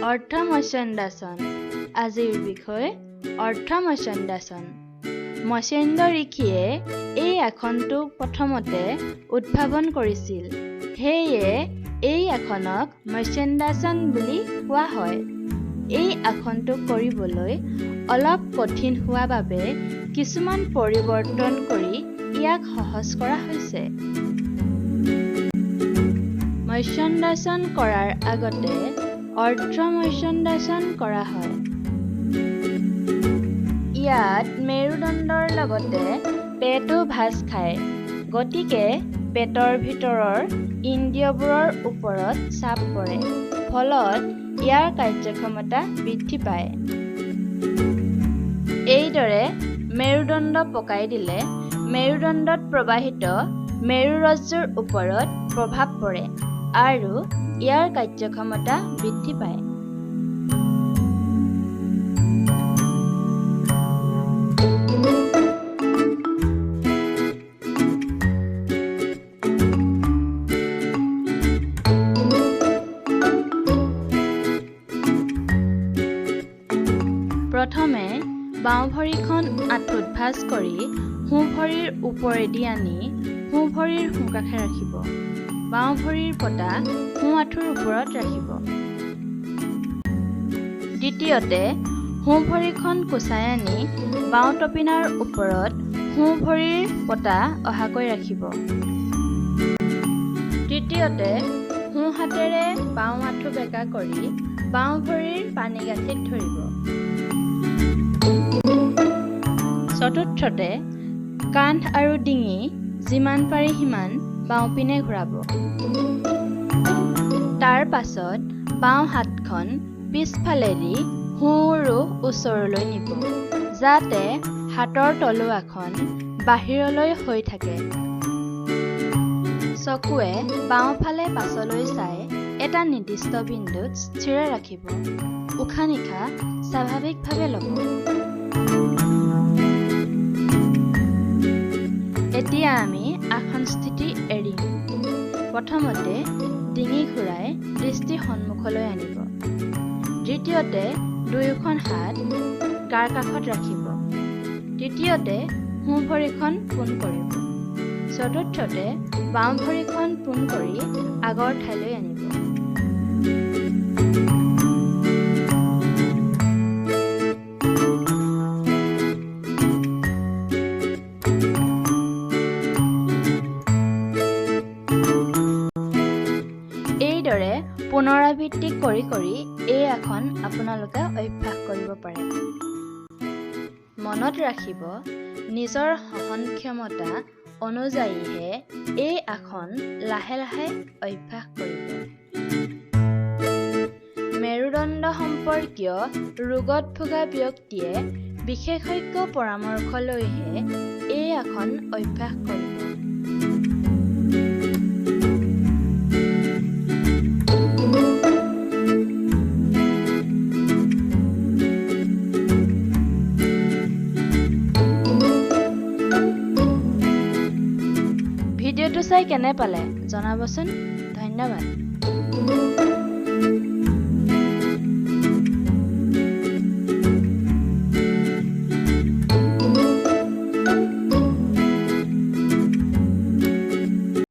অৰ্ধমৎস্যন্দাসন। আজিৰ বিষয় অৰ্ধমৎস্যন্দাসন। মৎস্যেন্দ্ৰ ঋষিয়ে এই আসনটো প্ৰথমতে উদ্ভাৱন কৰিছিল, সেয়ে এই আসনক মৎস্যন্দাসন বুলি কোৱা হয়। এই আসনটো কৰিবলৈ অলপ কঠিন হোৱা বাবে কিছুমান পৰিৱৰ্তন কৰি ইয়াক সহজ কৰা হৈছে। মৎস্যন্দাসন কৰাৰ আগতে অৰ্ধমৎস্যন্দাসন কৰা হয়। ইয়াত মেৰুদণ্ডৰ লগতে পেটো ভাঁজ খায়, গতিকে পেটৰ ভিতৰৰ ইন্দ্ৰিয়বোৰৰ ওপৰত চাপ পৰে, ফলত ইয়াৰ কাৰ্যক্ষমতা বৃদ্ধি পায়। এইদৰে মেৰুদণ্ড পকাই দিলে মেৰুদণ্ডত প্ৰবাহিত মেৰুৰজ্জুৰ ওপৰত প্ৰভাৱ পৰে আৰু ইয়াৰ কাৰ্যক্ষমতা বৃদ্ধি পায়। প্ৰথমে বাওঁ ভৰিখন আঁঠুত ভাঁজ কৰি সোঁ ভৰিৰ ওপৰেদি আনি সোঁ ভৰিৰ সোঁকাষে ৰাখিব। বাওঁ ভৰিৰ পতা সোঁ আঁঠুৰ ওপৰত ৰাখিব। দ্বিতীয়তে সোঁ ভৰিখন কোঁচাই আনি বাওঁ তপিনাৰ ওপৰত সোঁ ভৰিৰ পতা অহাকৈ ৰাখিব। তৃতীয়তে সোঁ হাতেৰে বাওঁ আঁঠু বেঁকা কৰি বাওঁ ভৰিৰ পানী গাঁঠিত ধৰিব। চতুৰ্থতে কান্ধ আৰু ডিঙি যিমান পাৰি সিমান বাওঁপিনে ঘূৰাব। তাৰ পাছত বাওঁ হাতখন পিছফালেদি সোঁ ওচৰলৈ নিব, যাতে হাতৰ তলুৱাখন বাহিৰলৈ হৈ থাকে। চকুৱে বাওঁফালে পাছলৈ চাই এটা নিৰ্দিষ্ট বিন্দুত স্থিৰে ৰাখিব। উশাহ নিশাহ স্বাভাৱিকভাৱে ল'ব। এতিয়া আমি আসন স্থিতি এৰিম। প্ৰথমতে ডিঙি ঘূৰাই দৃষ্টি সন্মুখলৈ আনিব। দ্বিতীয়তে দুয়োখন হাত গাৰ কাষত ৰাখিব। তৃতীয়তে সোঁ ভৰিখন পোন কৰিব। চতুৰ্থতে বাওঁ ভৰিখন পোন কৰি আগৰ ঠাইলৈ আনিব। এইদৰে পুনৰাবৃত্তি কৰি কৰি এই আসন আপোনালোকে অভ্যাস কৰিব পাৰে। মনত ৰাখিব, নিজৰ সহন ক্ষমতা অনুযায়ীহে এই আসন লাহে লাহে অভ্যাস কৰিব। মেৰুদণ্ড সম্পৰ্কীয় ৰোগত ভোগা ব্যক্তিয়ে বিশেষজ্ঞ পৰামৰ্শ লৈহে এই আসন অভ্যাস কৰিব। ভিডিঅ'টো চাই কেনে পালে জনাবচোন। ধন্যবাদ।